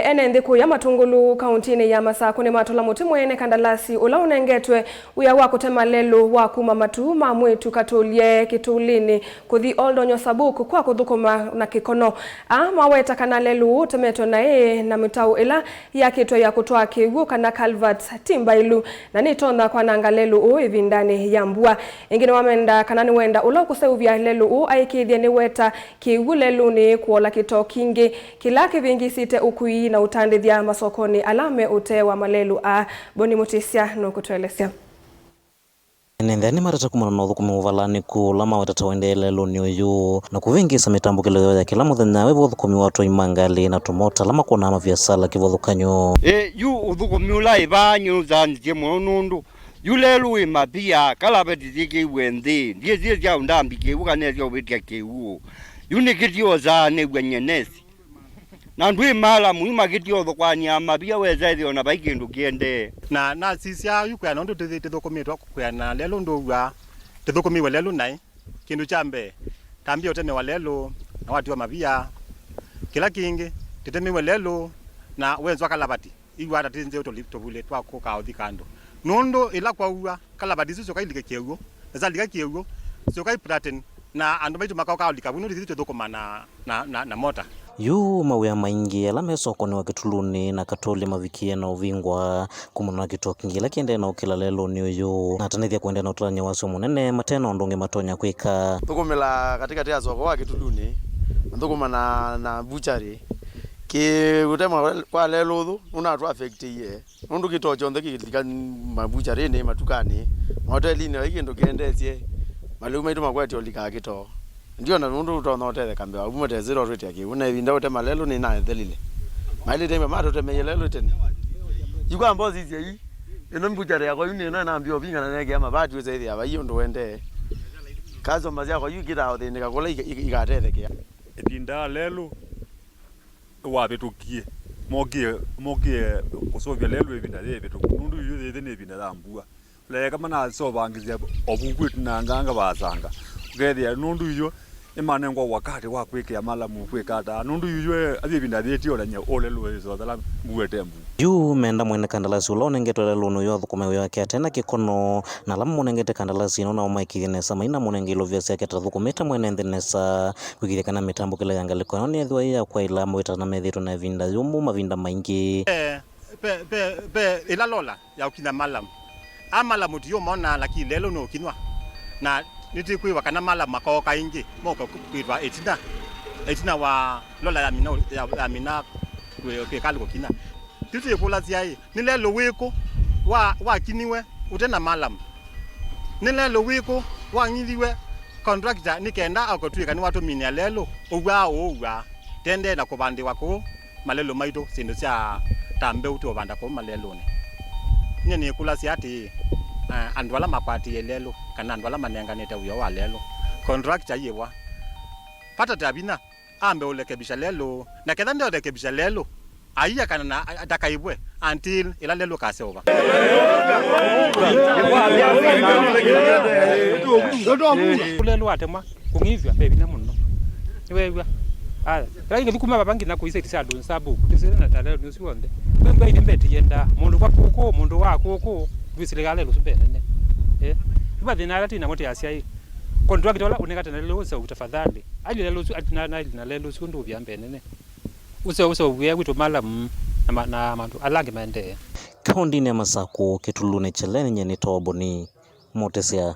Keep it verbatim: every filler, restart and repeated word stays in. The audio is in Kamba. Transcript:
Ene nthĩ kũya Matũngũlũ, kaũntĩnĩ ya Masakũ, nĩmatũla mũtĩ mwene kandalasi ũla ũnengetwe wĩa wa kũtema lelũ wa kuma Matuu ma Mwĩtu Katũlye Kĩtũlĩnĩ kũthi Oldonyo Sabuk kwa kũthũkũma na kĩkono. Aa maweta kana lelũ ũũ ũtemetwe naĩ na mĩtaũ ĩla yakĩtwe ya kũtwaa kĩw'ũ kana culverts ti mbaĩlu, na nĩtonya kwananga lelũ ũũ ĩvindanĩ ya mbua. Ĩngĩ nĩwamenda kana nĩwenda ũla ũkũseũvya lelũ ũũ aĩkĩĩthye nĩweta kĩw'ũ lelũnĩ kũola kĩtoo kingĩ kĩla kĩvĩngĩsĩte ũkui na ũtandĩthya masokonĩ ala me ũtee wa malelũ aa. Boni Mũtĩsya nũkũtũelesya. Ene nthĩ nĩmateta kumana na ũthũkũmi mũvalanĩku ũla maweta ta ũendee lelũnĩ ũyũ, na kũvĩngĩsa mĩtambũkĩle yoo ya kĩla mũthenya, wĩvo ũthũkũmi wa atwai ma ngalĩ na tũmota ala makwonaa maviasala kĩvathũkany'o. Ĩ, yu ũthũkũmi ũla ĩvaa nĩũsaanĩsye mũno nũndũ yu lelũ wĩ mavia, kalavati syĩkĩiwe nthĩ, ndyĩsĩ sya ũndambi kĩw'ũ kana sya ũvĩtya kĩw'ũ. Yu nĩkĩtyosaa nĩw'a nyenesi. Na ndwĩ mala mũima kĩtyothũkwanĩa mavia wesa ĩthĩwa na vai kĩndũ kĩendee. Na nasisya yu kwĩa nũndũ tũthi-, tũthũkũmĩtwe kwĩa na lelũ ndũw'a, tũthũkũmĩwe lelũ naĩ. Kĩndũ kya mbee, tambĩa ũtemewa lelũ na watiwa mavia. Kĩla kĩngĩ, tũtemewe lelũ na wenzwa kalavati. Iw'a ata ti nzeo tũli-, tũvulĩ twa kũka ũthi kando. Nũndũ ĩla kwaua, kalavati isu syoka ilike kĩw'ũ, na syalika kĩw'ũ, syoka iplaten, na andũ maitũ makoka ũlika vu nũndũ ithyĩ tũthũkũma na, na, na, na mota. Yu mawĩa maingĩ ala me sokonĩ wa Kĩtulunĩ na Katũlye mavikie na ũvingwa kumana na kĩtoo kĩngĩ kĩla kĩendee na ũkĩla lelũnĩ ũyũ, na atanĩthya kũendea na ũtony'a wasyo mũnene mate na ũndũ ũngĩ matonya kwĩka. Thũkũmĩla katĩkatĩ ya soko wa Kĩtulunĩ, na thũkũma na, na butchery. Kĩ ũtema kwa lelũ ũthũ nũnatũ affectĩie, nũndũ kĩtoo kyonthe kĩlika mabucharĩnĩ, matukanĩ, maotelinĩ, vai kĩndũ kĩendesye, malĩu maitũ makwetye ũlikaa kĩtoo. Ndiona nũndũ ũtonya ũtetheka mbee waku matesĩla ũtwĩtĩa kĩw'ũ, na ĩvinda ũtema lelũ nĩnathelile. Maĩlĩte mbee matũtemeie lelũ tene. Yu kwa mbosi isyai, ĩno mbucharĩ yakwa yu nĩno ĩnambia ũvinga na nekĩa mavati ũsethĩa vai ũndũ wendee. Customer syakwa yu ikĩtaa ũthĩnĩka kũla ika-, ika-, ikatethekea. Ĩvinda ya lelũ wavĩtũkie, mokie, mokie kũsũvya lelũ ĩvinda yĩvĩtũku, nũndũ yu yĩthĩ nĩ ĩvinda ya mbua. Leeka manasovangĩsya ovu kwĩtunanganga vasanga, ũkethĩa nũndũ yu nĩmanengwa wakati wa kwĩkĩa malamu kwĩka ata, nũndũ yu athi ĩvinda yĩtio nany'a ũlelũ ĩsothela mbua ĩte mbua. Yu menda mwene kandalasi ũla ũnengetwe lelũnĩ ũyũ athũkũme wĩa wake ate na kĩkono, na ala mamũnengete kandalasi ĩno nao maĩkĩĩthye nesa mainamũnenge ilovia syake ta athũkũmĩte mwene nthĩ nesa. Kwĩkĩĩthya kana mĩtambũkĩle ya ngalĩko ĩno nĩyĩthĩwa yĩ ya kwaĩla mawĩtana methĩĩtwe na ĩvinda yũmũ mavinda maingĩ. Ve, ve, ve, ve ĩla lola ya ũkinya malamu. A malamu tiyũmonaa, lakini lelũ nũũkinwa. Na nĩtwĩkwĩw'a kana malamu makooka ĩngĩ, moka kwĩtwa ĩtina, ĩtina wa lola yamina, ya, yamina kwĩ, kwĩ kalĩ kũkinya. Yu twĩkũlasya-ĩ, nĩ lelũ wĩkũ wa, wakiniwe ũte na malamu? Nĩ lelũ wĩkũ wang'ithiwe contractor nĩ kenda akũtw'ĩka nĩwatũminĩa lelũ? Ũw'aa ũũw'aa, tendee na kũvandĩwa kũũ malelũ maitũ, syĩndũ sya ta mbeũ tũũvanda kũũ malelũnĩ. Nyie nĩkũlasya atĩĩ, a-, andũ ala makwatĩĩe lelũ kana andũ ala manenganĩte wĩa wa lelũ, contractor yĩwa, vata ta vinya ambe ũlekebisha lelũ, na ketha ndeũlekebisha lelũ, aiya kana na a-, ndakaĩvwe until ĩla lelũ kaseũva. Lelũ watemwa kũng'ithw'a ve vinya mũno. Nĩweew'a? Aya. Ĩla ingĩ thũkũma vava nginya kũi side sya Dunsabu, tũsĩle na ta lelũ nĩ ũsu w'onthe. Twĩw'a ithĩ mbeti yendaa, mũndũ kwa kũkũ, mũndũ wa kũkũ, ndwĩsĩlĩkaa lelũ ũsu mbee nene. Eh. Yu mathĩna ala twĩ namo tĩ asyaĩ. Contractor ũla ũnengate na lelũ ũseũvw'e tafadhali. Ailye lelũ ũsu, na, na, na lelũ ũsu ndũvya mbee nene. Ũseũvw'e witũ malamu na ma-, na maũndũ ala angĩ maendee. Kaũndĩnĩ ya Masakũ, Kĩtulunĩ Kyeleni, nyie nĩtawa Boni Mũtĩsya.